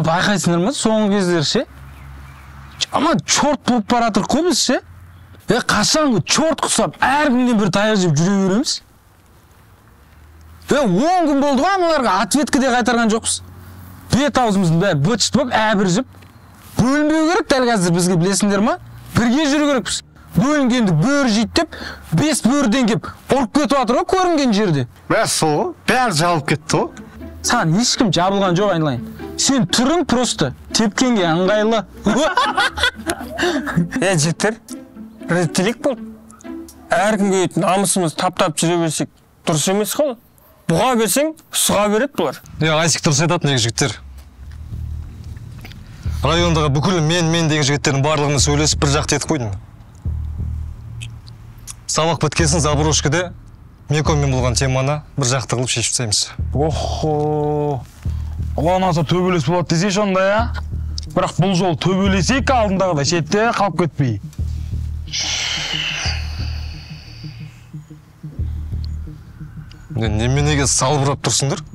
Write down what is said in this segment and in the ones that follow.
Байқайсыңдар ма, соңғы кездері ше? Жаман чорт болып баратыр қой біз ше? Қашан чорт құсап, әркімнен бір таяқ жеп жүре береміз? 10 күн болды ғой, аналарға ответкі де қайтарған жоқпыз. Бет аузымыздың бәрі быт-шыт болып, әбіржіп. Бөлінбеу керек дәл қазір бізге, білесіңдер ма? Бірге жүру керекпіз. Бөлінгенді бөрі жейді деп, 5 бөріден кеп ұрып кетіп жатыр ғой көрінген жерде. Бәрі сол ғой, бәрі жабылып кетті ғой. Саған ешкім жабылған жоқ, айналайын. Сен түрің просто тепкенге ыңғайлы. Жігіттер, реттелік болды. Әркімге намысымыз таптап жүре берсек, дұрыс емес қой. Бұға берсең, сұға береді бұлар. Айсик дұрыс айтады негізі, жігіттер. Райондағы бүкіл мен деген жігіттердің барлығымен сөйлесіп бір жақты етіп қойдым. Сабақ біткесін заброшкіде Меконмен болған теманы бір жақты қылып шешіп тастаймыз. Охо! Ұлан аса төбелес болады десейші онда, я? Бірақ бұл жол төбелесейік алдындағыдай шетте қалып кетпей. Неменеге салбырап тұрсыңдар?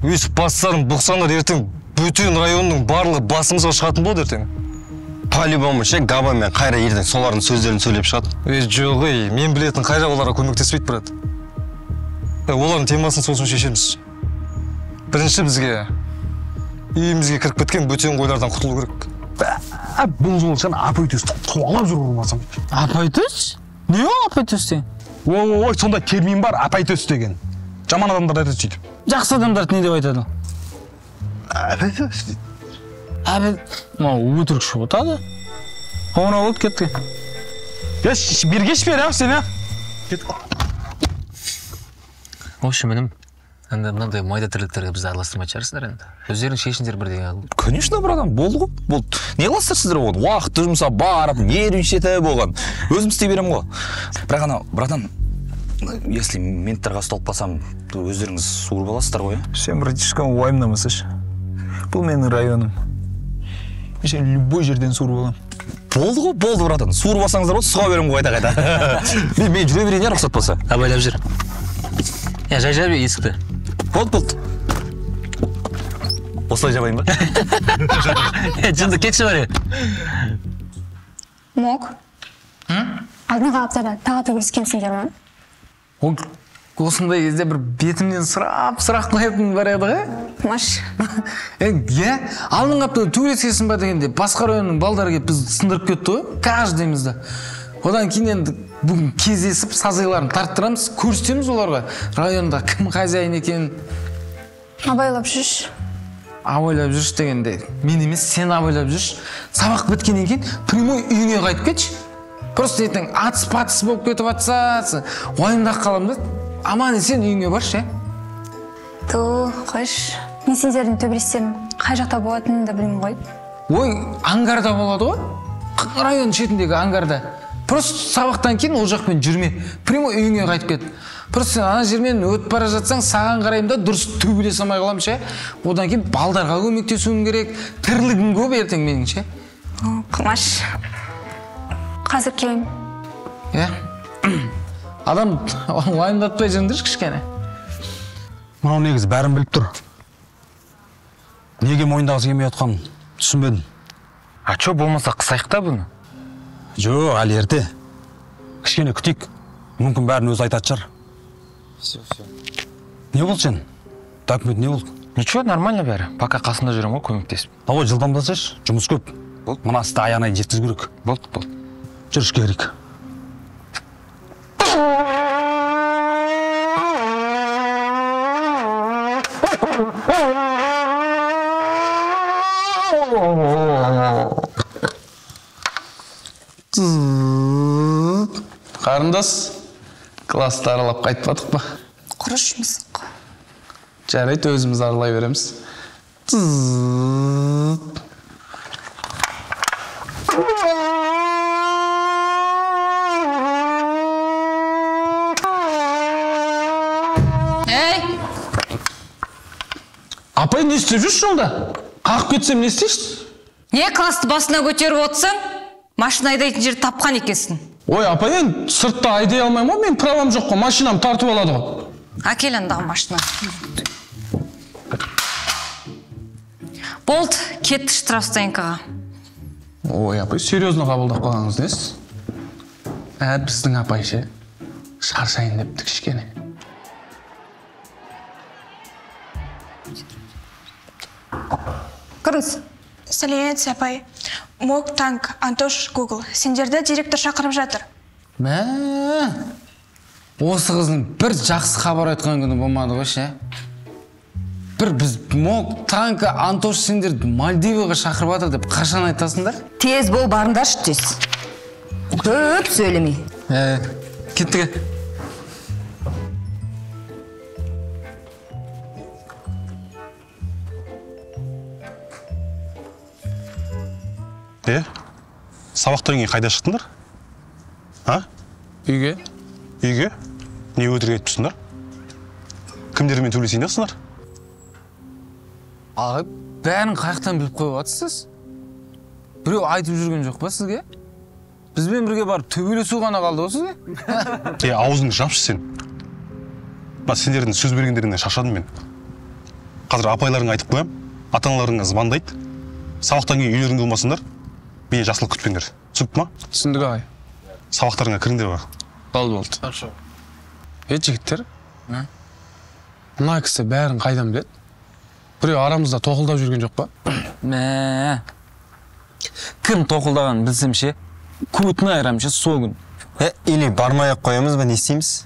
Өйстіп бастарын бұқсаңдар, ертең бөтен районның барлығы басымызға шығатын болады ертең. По-любому ше, Габа мен Қайра ертең солардың сөздерін сөйлеп шығады. Жоқ, мен білетін Қайра оларға көмектеспейді, брат. Олардың темасын сосын шешеміз. Бірінші бізге үйімізге кіріп кеткен бөтен қойлардан құтылу керек. Бұл жолы сен апай төс қуалап жүр болмасам. Апай төс? Не ол апай төс деген? Ой, сондай термин бар, апай төс деген. Жаман адамдарды айтады сөйтіп. Жақсы адамдарды не деп айтады? Апай төс дейді. Әбі, мынау өтірік шығып отырады. Қоңырау болды, кеттік. Бергеш бер, сен, а? В общем, інім, енді мынандай майда тірліктерге бізді араластырмайтын шығарсыңдар енді. Өздерің шешіңдер бірдеңе қылып. Конечно, братан, болды ғой, болды. Не қыласыздар сіздер оған? Уақытты жұмсап, барып, нервничать етіп оған. Өзім істей беремін ғой. Бірақ анау, братан, если менттарға ұсталып қалсам, өздеріңіз суырып аласыздар ғой, ә? Сен, братишкам, уайымдамасайшы. Бұл менің районым. Мен сені любой жерден суырып аламын. Болды ғой, болды, братан. Суырып алсаңыздар болды, сұға беремін ғой қайта-қайта. Мен жүре берейін, рұқсат болса. Абайлап жүр. Жай жай есікті. Болды, болды. Осылай жабайын ба? Жынды, кетші бар. Мок. Алдыңғы аптада тағы төбелескенсіңдер ма? Осындай кезде бір бетімнен сұрап, сұрақ қоятын бар еді ғой? Маш. Иә, алдыңғы аптада төбелескенсің ба дегенде басқа районның балдары келіп бізді сындырып кетті ғой, каждыйымызды. Одан кейін енді бүгін кездесіп сазайларын тарттырамыз, көрсетеміз оларға районда кім хозяин екенін. Абайлап жүрші. Абайлап жүрші дегенде мен емес, сен абайлап жүрші. Сабақ біткеннен кейін прямой үйіңе қайтып кетші. Просто ертең атыс-патыс болып кетіп жатса, уайымдап қаламын да. Аман есен үйіңе баршы, Ту, қойшы. Мен сендердің төбелестерің қай жақта болатынын да білмеймін ғой. Ой, ангарда болады ғой. Район шетіндегі ангарда. Просто сабақтан кейін ол жақпен жүрме. Прямой үйіңе қайтып кет. Просто сен ана жермен өтіп бара жатсаң, саған қараймын да дұрыс төбелесе алмай қаламын ше. Одан кейін балдарға көмектесуім керек. Тірлігім көп ертең менің ше. Қылмаш. Қазір келемін. Иә. Адам уайымдатпай жүріңдерші кішкене. Мынау негізі бәрін біліп тұр. Неге мойындағысы келмей жатқанын түсінбедім. А чё болмаса қысайық та бұны? Жоқ, әлі ерте. Кішкене күтейік. Мүмкін бәрін өзі айтатын шығар. Все, все. Не болды сен? Документ не болды? Ничего, нормально бәрі. Пока қасында жүремін ғой, көмектесіп. Давай жылдамдасайшы, жұмыс көп. Болды. Мына істі аяғына дейін жеткізу керек. Болды, болды. Жүр, ішке кірейік. Қарындас, классты аралап қайтпадық па? Құрыш мысық. Жарайды, өзіміз аралай береміз. Апай, не істеп жүрсіз жолда? Қағып кетсем не істейсіз? Не классты басына көтеріп отырсаң, машина айдайтын жер тапқан екенсің. Ой, апай, енді сыртта айдай алмаймын ғой, мен правам жоқ қой, машинам тартып алады ғой. Әкел андағы машина. Болды, кетті штрафстоянкаға. Ой, апай, серьезно қабылдап қалғаныңыз несі? Біздің апай ше, шаршайын депті кішкене. Кіріңіз. Сәлеметсіз, апай. Мок, Танк, Антош, Гугл. Сендерді директор шақырып жатыр. Мә, осы қыздың бір жақсы хабар айтқан күні болмады ғой ше. Бір біз Мок, Танк, Антош сендерді Мальдиваға шақырып жатыр деп қашан айтасыңдар? Тез бол, барыңдаршы тез. Көп сөйлемей. Кеттік. Сабақтан кейін қайда шықтыңдар? А? Үйге. Үйге? Не өтірік айтып тұрсыңдар? Кімдермен төбелесейін дейсіңдер? Ағай, бәрін қаяқтан біліп қойып жатсыз? Біреу айтып жүрген жоқ па сізге? Бізбен бірге барып төбелесу ғана қалды ғой сізге? Аузыңды жапшы сен. Мына сендердің сөз бергендеріңнен шаршадым мен. Қазір апайларыңа айтып қоям, ата-аналарыңа звондайды. Сабақтан кейін үйлеріңде болмасыңдар, мені жақсылық күтпеңдер. Түсінікті ма? Түсіндік, ағай. Сабақтарыңа кіріңдер бар. Болды, болды. Жігіттер, мына кісі бәрін қайдан біледі? Біреу арамызда тоқылдап жүрген жоқ па? Мә, кім тоқылдағанын білсем ше, көтін айырам ше сол күн. Или бармай ақ қоямыз ба, не істейміз?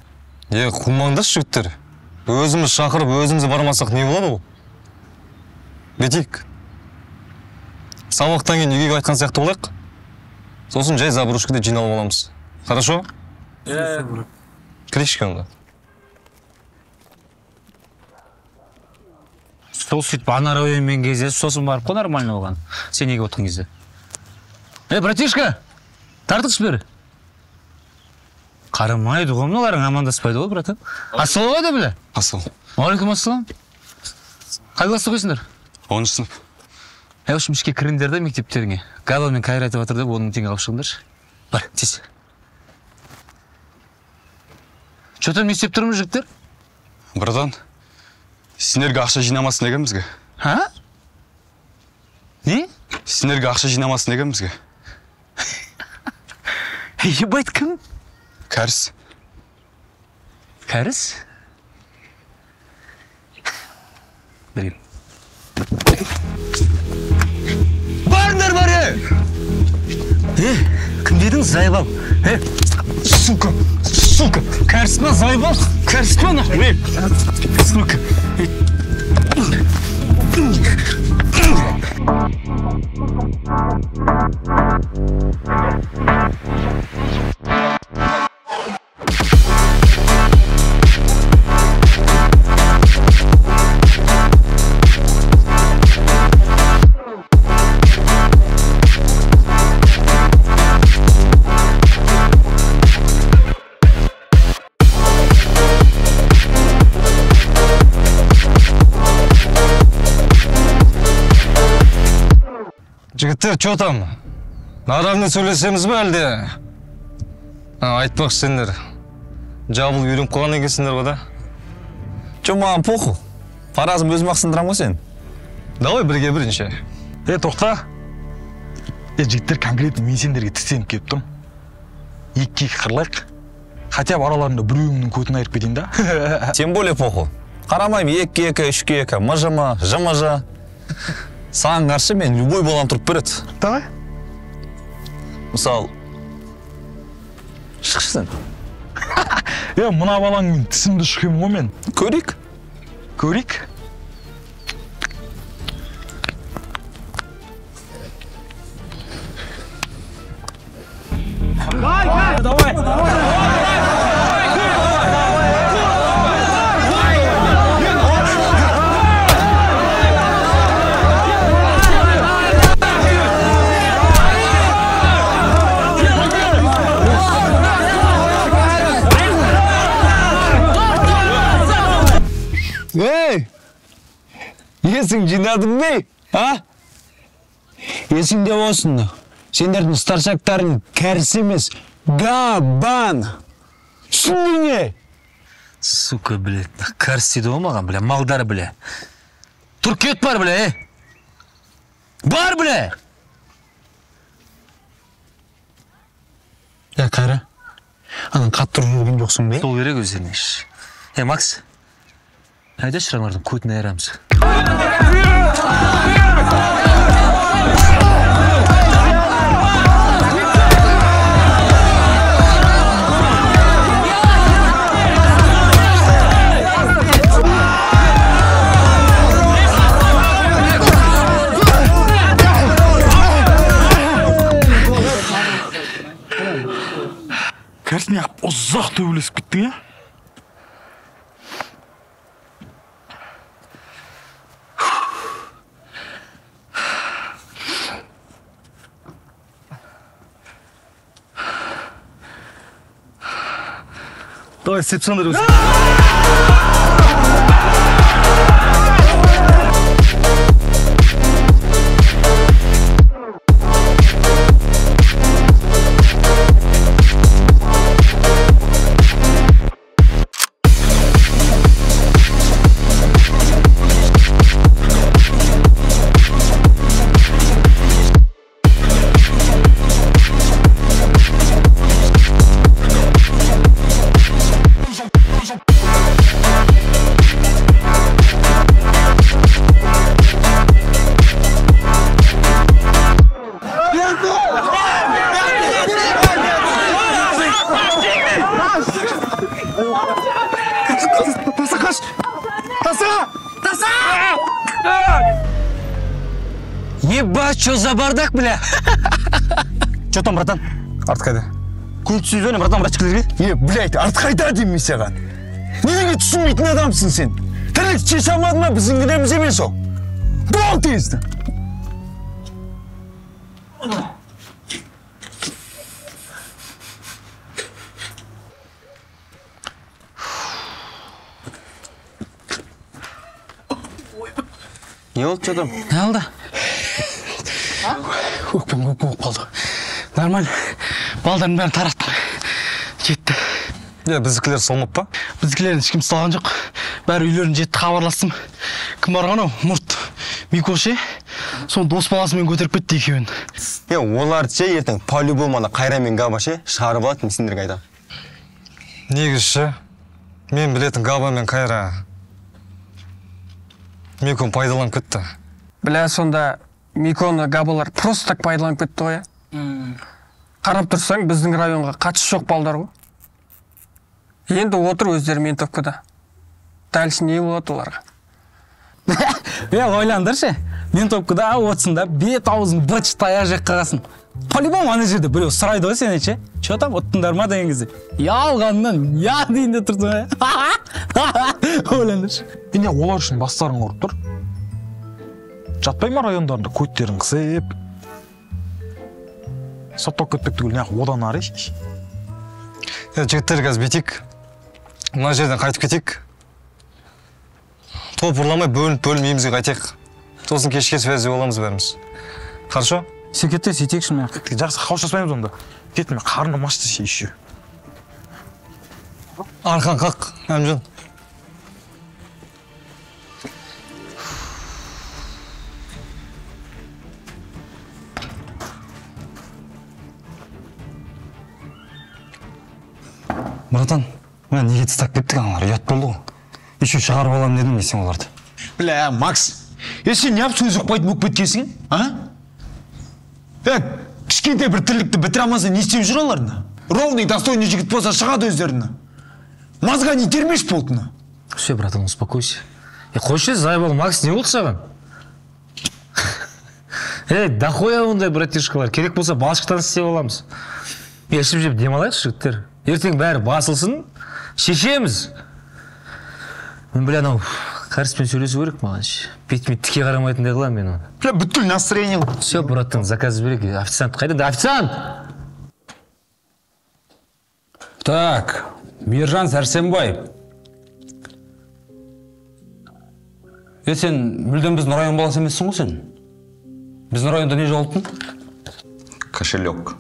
Қумаңдаршы, жігіттер. Өзіміз шақырып, өзіміз бармасақ не болады ол? Бүйтейік. Сабақтан кейін үйге қайтқан сияқты болайық. Сосын жай забрушкада жиналып аламыз. Хорошо? Кірейікші онда. Сол сөйтіп ана районмен кездесіп, сосын барып қой нормально болған. Сен неге отырған кезде? Братишка, тартықшы бері. Қарамайды ғой мыналарың, амандаспайды ғой, братан. Ассалаумағалейкум біле. Ассалам. Уағалейкум ассалам. Қай класста оқисыңдар? 10 сынып. В общем, ішке кіріңдер де мектептеріңе. Габа мен Кайра айтып жатыр деп, 10 000 теңге алып шығыңдаршы. Бар, тез. Че там не істеп тұрмыз, жігіттер? Братан, сендерге ақша жинамасын деген бізге. А? Не? Сендерге ақша жинамасын деген бізге. Ебать, кім? Кәріс. Кәріс? Берейін. Барыңдар, бар, кім дедің? Заебал. Сука, сука, кәріс ма, заебал? Кәріс ма, нахуй? Сука. Жігіттер, че там? Наравне сөйлесеміз бе әлде? Айтпақшы сендер. Жабылып үйреніп қалған екенсіңдер ғой да? Че, маған похуй. Паразым өзім ақ сындырам ғой сен. Давай бірге бірінші. Тоқта. Жігіттер, конкретно мен сендерге тістеніп келіп тұрмын. Екіге екі қырлайық. Хотя бы араларында біреуіңнің көтін айырып кетейін да. Тем более похуй. Қарамаймын, 2-2, 3-2, мжм, жмж. Саған қарсы мен любой балам тұрып береді. Давай. Мысал, шықшы сен. Мына балаңмен тісімді шыққым ғой мен. Көрейік. Көрейік. Давай, давай. Есің жинадың бе? А? Есіңде болсын. Сендердің старшактарың кәріс емес, габан. Түсіндің не? Сука, блядь, кәріс дейді ғой маған, бля, малдар, бля. Тұр кет бар, бля, е. Бар, бля! Е, Қайра, анан қатты ұрып жүрген жоқсың бе? Сол керек өздеріне. Е, Макс, айдашы аналардың көтін айырамыз. Кәріс, неғып ұзақ төбелесіп кеттің, е? Давай, істеп тастаңдар өзі. Ебать, что за бардак, бля? Че там, братан? Арт қайда? Көз түсіп, братан, братчиктерге? Е, блядь, арт қайда деймін мен саған? Неге түсінбейтін адамсың сен? Тірлік шеше алмады ма, біздің кінәміз емес ол. Бол тезді. Не болды, че там? Не алды? Өкпем өкпем болып қалды. Нормально. Балдардың бәрін тараттым. Жетті. Е, біздікілер салмап па? Біздікілерін ешкім салған жоқ. Бәрі үйлерін жетті, хабарластым. Кім барған ау? Мұрт. Мико ше? Соны дос баласымен көтеріп кетті екеуін. Е, оларды ше ертең по-любому ана Қайра мен Габа ше шығарып алады, мен сендерге айтамын. Негізі ше, мен білетін Габа мен Қайра Миконы пайдаланып кетті. Бля, сонда Миконы Габалар просто так пайдаланып кетті ғой, Қарап тұрсаң, біздің районға қатысы жоқ балдар ғой. Енді отыр өздері ментовкада. Дальше не болады оларға? Е, ойландыршы. Ментовкада отырсың да, бет аузың быт таяқ жеп қаласың. По-любому ана жерде біреу сұрайды ғой сенен ше. Че там, ұттыңдар ма деген кезде. Ялғаннан я дейін де тұрсың ғой. Ойландыршы. Не, олар үшін бастарың ұрып тұр. Жатпай ма райондарында көттерін қысып? Сотталып кетпек түгіл, неғып одан ары еш. Жігіттер, қазір бүйтейік. Мына жерден қайтып кетейік. Топ ұрламай бөлініп-бөлініп үйімізге қайтайық. Сосын кешке связь боламыз бәріміз. Хорошо? Сен кетті, сөйтейікші мен. Жақсы, қауыштаспаймыз онда. Кеттім, қарным ашты ше еще. Арқан қақ, Әмжан. Братан, мына неге тастап кеттік аналар, ұят болды ғой. Еще шығарып аламын дедім десең оларды. Бля, Макс, сен неғып сөз ұқпайтын болып кеткенсің, а? Кішкентай бір тірлікті бітіре алмаса не істеп жүр олар? Ровный, достойный жігіт болса шығады өздеріне. Мозга не термеш болды. Все, братан, успокойся. Қойшы, заебал, Макс, не болды саған? Эй, дохуя ондай братишкалар. Керек болса балшықтан істеп аламыз. Ішіп жеп демалайықшы, жігіттер. Ертең бәрі басылсын, шешеміз. Мен бля, анау кәріспен сөйлесу керек маған. Бетіме тіке қарамайтындай қыламын мен оны. Бля, бүткіл настроение. Все, братан, заказ берейік. Официант қайда? Да, официант! Так, Мейіржан Сәрсенбаев. Сен мүлдем біздің район баласы емессің ғой сен. Біздің районда не жоғалттың? Кошелек.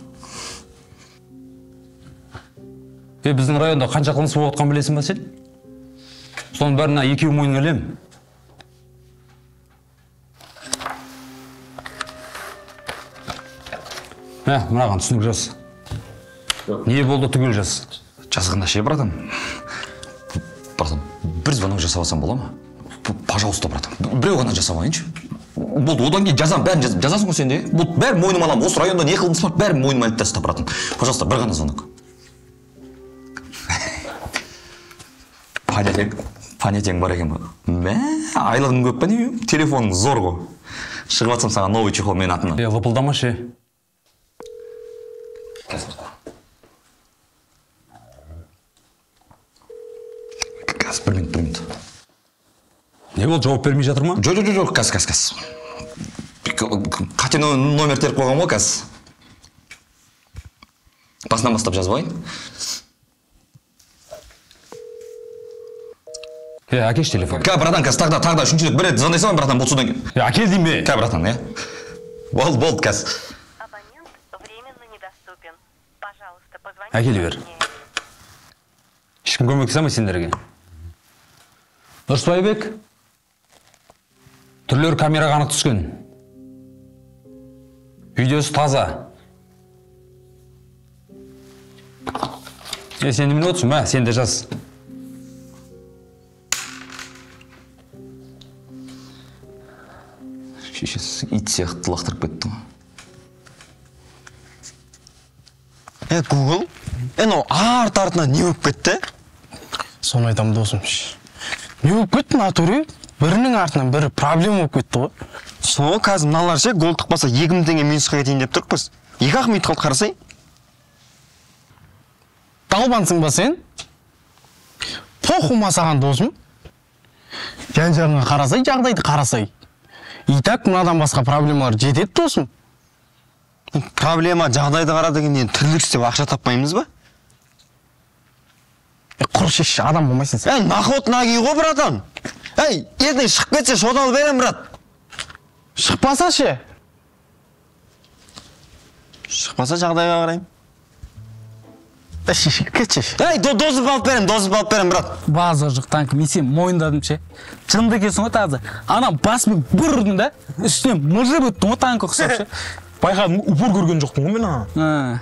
Біздің районда қанша қылмыс болып жатқанын білесің ба сен? Соның бәрін екеуі мойныңа ілемін. Мә, мынаған түсінік жаз. Не болды түгел жаз. Жазғанда ше, братан? Братан, бір звонок жасап алсам бола ма? Пожалуйста, братан. Біреу ғана жасап алайыншы. Болды, одан кейін жазам, бәрін жазасың ғой сен де. Болды, бәрін мойныма аламын. Осы районда не қылмыс бар, бәрін мойныма іліп таста, братан. Пожалуйста, бір ғана звонок. Понятиең бар екен ба? Мә, айлығың көп па не? Телефоның зор ғой. Шығып атсам саған новый чехол менің атымнан. Лыпылдама ше. Қазір, бір минут, бір минут. Не болды, жауап бермей жатыр ма? Жоқ, жоқ, жоқ, қазір, қазір, қазір. Қате номер теріп қойған ғой, қазір. Басынан бастап жазып алайын. Әкеш телефон. Ка, братан, қазір тағы да үшінші рет бір рет звондай саламын, братан, болды содан кейін. Әкел деймін бе? Ка, братан, е. Болды, болды, қазір. Әкеле бер. Ешкім көмектесе алмай сендерге. Дұрыс па, Айбек? Түрлері камераға анық түскен. Видеосы таза. Сен немене отырсың, мә, сен де жаз. Шешесі ит сияқты лақтырып кетті ғой. Google, мынау арт-артынан не болып кетті? Соны айтамын, досым. Не болып кетті, натуре? Бірінің артынан бірі проблема болып кетті ғой. Сол, қазір мыналар ше, гол тықпаса 2000 теңге минусқа кетейін деп тұрмыз. 2-ақ минут қалды, қарасай. Далбансың ба сен? Похуй ма саған, досым? Жан-жағыңа қарасай, жағдайды қарасай. И так мынадан басқа проблемалар жетеді, досым. Проблема жағдайды қара дегеннен тірлік істеп ақша таппаймыз ба? Құр шешші, адам болмайсың сен. Наход наги ғой, братан. Ертең шығып кетсе, шот алып берем, брат. Шықпаса ше? Шықпаса жағдайға қараймын. Кетші. Дозып алып берем, дозып алып берем, брат. Базар жоқ танк, мен сені мойындадым ше. Жынды екенсің ғой таза. Ана басымен бір ұрдың да, үстінен мыжып өттің ғой танк ұқсап ше. Байқадым, упор көрген жоқпын ғой мен ана.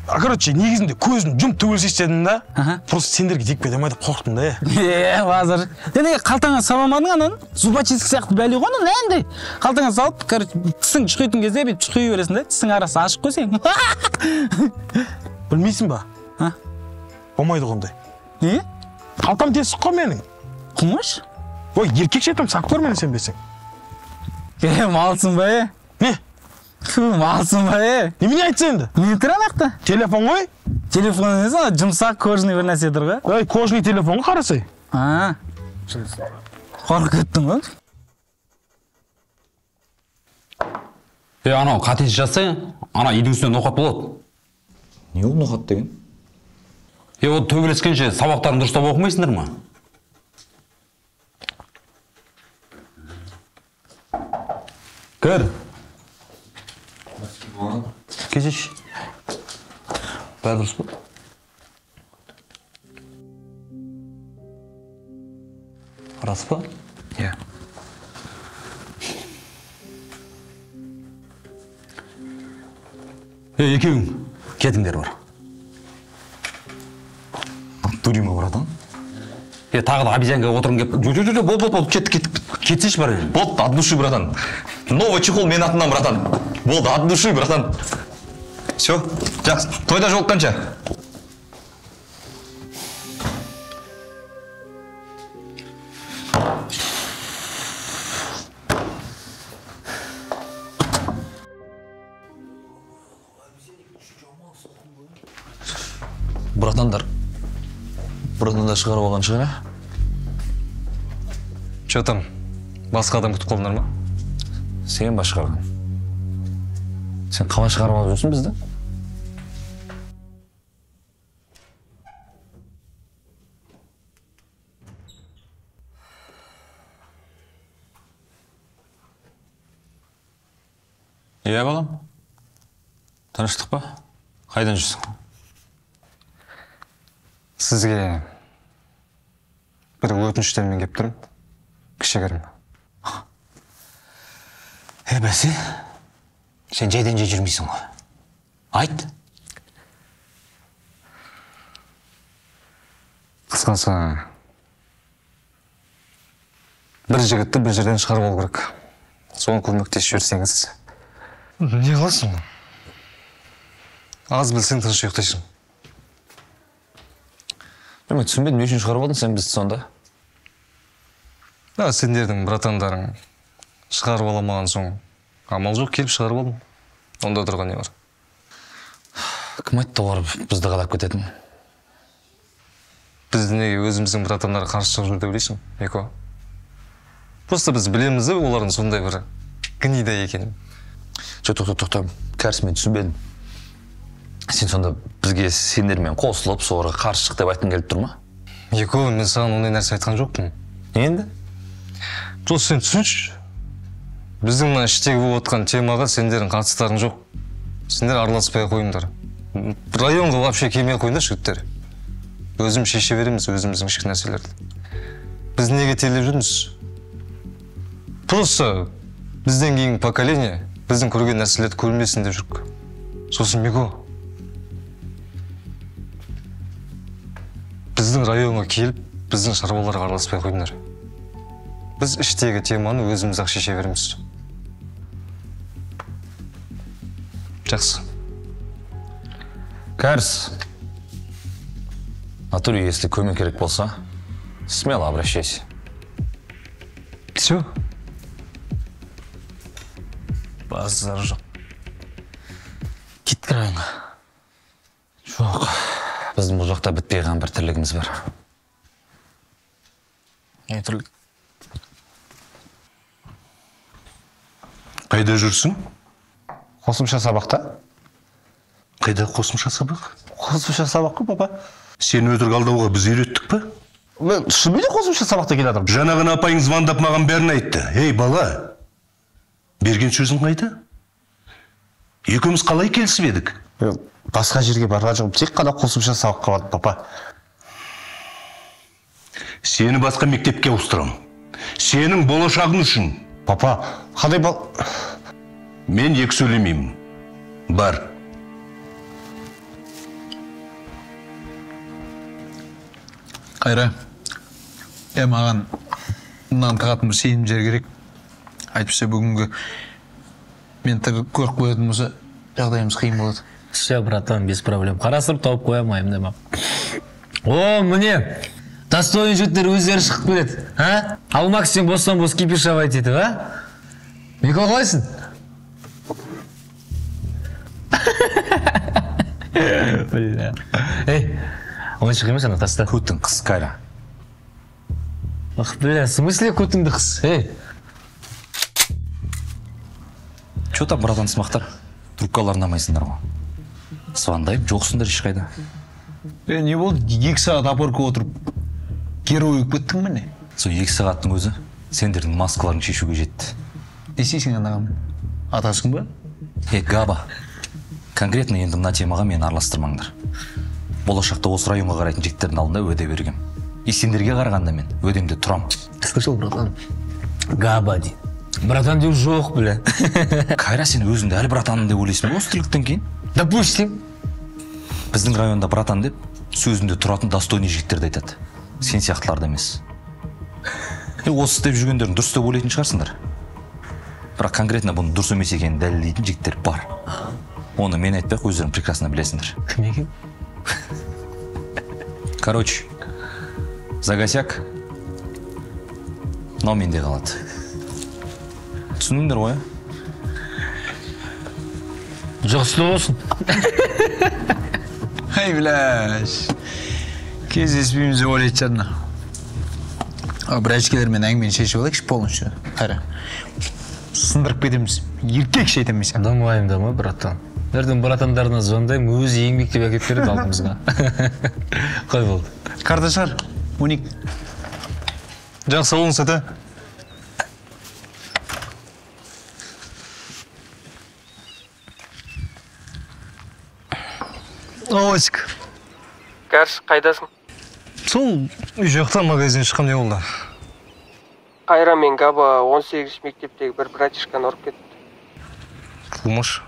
Короче, негізінде көзін жұмып төбелесейші дедім да, просто сендерге тиіп кете ма деп қорықтым да. Базар. Неге қалтаңа сала алмадың ананы? Зубочистка сияқты бәле ғой ананы, әндей. Қалтаңа салып, короче, тісің шұқитын кезде бүйтіп шұқи бересің да, тісің арасы ашық қой сен. Білмейсің ба? Болмайды ғой ондай. Не? Қалтам тесік қой менің. Қумаш? Ой, еркекше айтамын, сап көр мені сенбесең. Малсың ба, е? Не? Малсың ба, е? Немене айтса енді? Не тұр анақта? Телефон ғой? Телефон емес, ана жұмсақ кожаный бір нәрсе тұр ғой. Ой, кожаный телефон ғой, қарасай. Қорқып кеттің ғой. Анау қатесі жатса, ана үйдің үстіне ноқат болады. Не ол ноқат деген? Ол төбелескенше сабақтарын дұрыстап оқымайсыңдар ма? Кір. Кезеш. Бәрі дұрыс па? Рас па? Иә. Екеуің кетіңдер бар. Дури ма, братан? Тағы да обезьянкаға отырғым кеп. Жоқ, жоқ, жоқ, болды, болды, кеттік, кеттік. Кетсейші бар. Болды, от души, братан. Новый чехол менің атымнан, братан. Болды, от души, братан. Все, жақсы. Тойда жолыққанша. Братандар, братандар шығарып алған шығар, а? Че там, басқа адам күтіп қалдыңдар ма? Сен ба шығарған? Сен қалай шығарып алып жүрсің бізді? Иә, балам. Тыныштық па? Қайдан жүрсің? Сізге бір өтініштермен келіп тұрмын. Кішігірім. Бәсе, сен жайдан жай жүрмейсің ғой. Айт. Қысқасы, бір жігітті бір жерден шығарып алу керек. Соны көмектесіп жіберсеңіз. Не қыласың? Аз білсең тыныш ұйықтайсың. Мен түсінбедім, не үшін шығарып алдың сен бізді сонда? Да, сендердің братандарың шығарып аламаған соң амал жоқ, келіп шығарып алдым. Онда тұрған не бар? Кім айтты олар бізді қалап кететін? Бізді неге өзіміздің братандар қарсы шығып жүр деп ойлайсың, Мико? Просто біз білеміз де олардың сондай бір гнида екенін. Жоқ, тоқта, тоқта, Кәріс, мен түсінбедім. Сен сонда бізге сендермен қосылып, соларға қарсы шық деп айтқың келіп тұр ма? Мико, мен саған ондай нәрсе айтқан жоқпын. Енді? Жоқ, сен түсінші. Біздің мына іштегі болып отқан темаға сендердің қатыстарың жоқ. Сендер араласпай қойыңдар. Районға вообще келмей қойыңдар, жігіттер. Өзім шеше береміз өзіміздің ішкі нәрселерді. Біз неге терлеп жүрміз? Просто бізден кейінгі поколение біздің көрген нәрселерді көрмесін деп жүрік. Сосын Мико, біздің районға келіп, біздің шаруаларға араласпай қойыңдар. Біз іштегі теманы өзіміз ақ шеше береміз. Жақсы. Кәріс, натуре, если көмек керек болса, смело обращайся. Все. Базар жоқ. Кеттік районға. Жоқ, біздің бұл жақта бітпей қалған бір тірлігіміз бар. Не тірлік? Қайда жүрсің? Қосымша сабақта. Қайда қосымша сабақ? Қосымша сабақ қой, папа. Сені өтірік алдауға біз үйреттік пе? Мен шынымен де қосымша сабақта келе жатырмын. Жаңа ғана апайың звондап маған бәрін айтты. Ей, бала, берген сөзің қайда? Екеуміз қалай келісіп едік? Басқа жерге барған жоқпын, тек қана қосымша сабаққа бардым, папа. Сені басқа мектепке ауыстырамын. Сенің болашағың үшін. Папа, қандай бал... Мен екі сөйлемеймін. Бар. Қайра, маған мынаны тағатын бір сенім жер керек. Әйтпесе бүгінгі мен көріп қоятын болса, жағдайымыз қиын болады. Все, братан, без проблем. Қарастырып тауып қоямын, уайымдама. О, міне, достойный жігіттер өздері шығып келеді. А? Алмак, сен бостан бос кипишовать етіп, а? Мико, қалайсың? Бля. Эй, ойыншық емес ана, таста. Көтің қыс, Кайра. Ах, бля, в смысле көтіңді қыс? Эй. Че там, братан, сымақтар? Трубкаларын алмайсыңдар ғой. Звондайым, жоқсыңдар ешқайда. Не болды? 2 сағат опорка отырып, герой болып кеттің міне? Сол 2 сағаттың өзі сендердің маскаларың шешуге жетті. Не істейсің анағам? Атасың ба? Габа, конкретно енді мына темаға мені араластырмаңдар. Болашақта осы районға қарайтын жігіттердің алдында уәде бергем. И сендерге қарағанда мен уәдемде тұрам. Слышал, братан? Габа дейді. Братан деу жоқ, бля. Кайра, сен өзіңді әлі братаным деп ойлайсың ба осы тірліктен кейін? Допустим. Біздің районда братан деп сөзінде тұратын достойный жігіттерді айтады. Сен сияқтыларды емес. Осы істеп жүргендерін дұрыс деп ойлайтын шығарсыңдар. Бірақ конкретно бұның дұрыс емес екенін дәлелдейтін жігіттер бар. Оны мен айтпай ақ өздерің прекрасно білесіңдер. Кім екен? Короче, загосяк, мынау менде қалады. Түсіндіңдер ғой, а? Жақсы болсын. Ай, бляш. Кездеспейміз деп ойлайтын шығар. Бір әшкелермен әңгімені шешіп алайықшы полностью. Қайра. Сындырып кетеміз. Еркекше айтамын мен. Дым уайымдама, братан. Ертең братандарына звондаймын, өзі еңбектеп әкеліп береді алдымызға. Қой болды. Карта шығар. 12. Жақсы болыңыз, ата. Ауасик. Кәріш, қайдасың? Сол үй жақта магазин шыққам, не болды? Қайра мен Габа 18 мектептегі бір братишканы ұрып кетті. Қылмыш.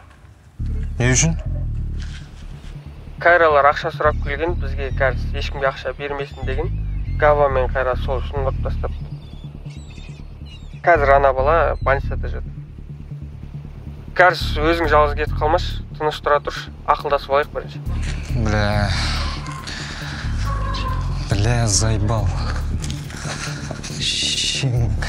Не үшін? Кайралар ақша сұрап келген, бізге кәріс ешкімге ақша бермесін деген. Габа мен Қайра сол үшін ұрып тастапты. Қазір ана бала больницада жатыр. Кәріс, өзің жалғыз кетіп қалмашы, тыныш тұра тұршы, ақылдасып алайық бірінші. Бля. Бля, заебал. Щенк.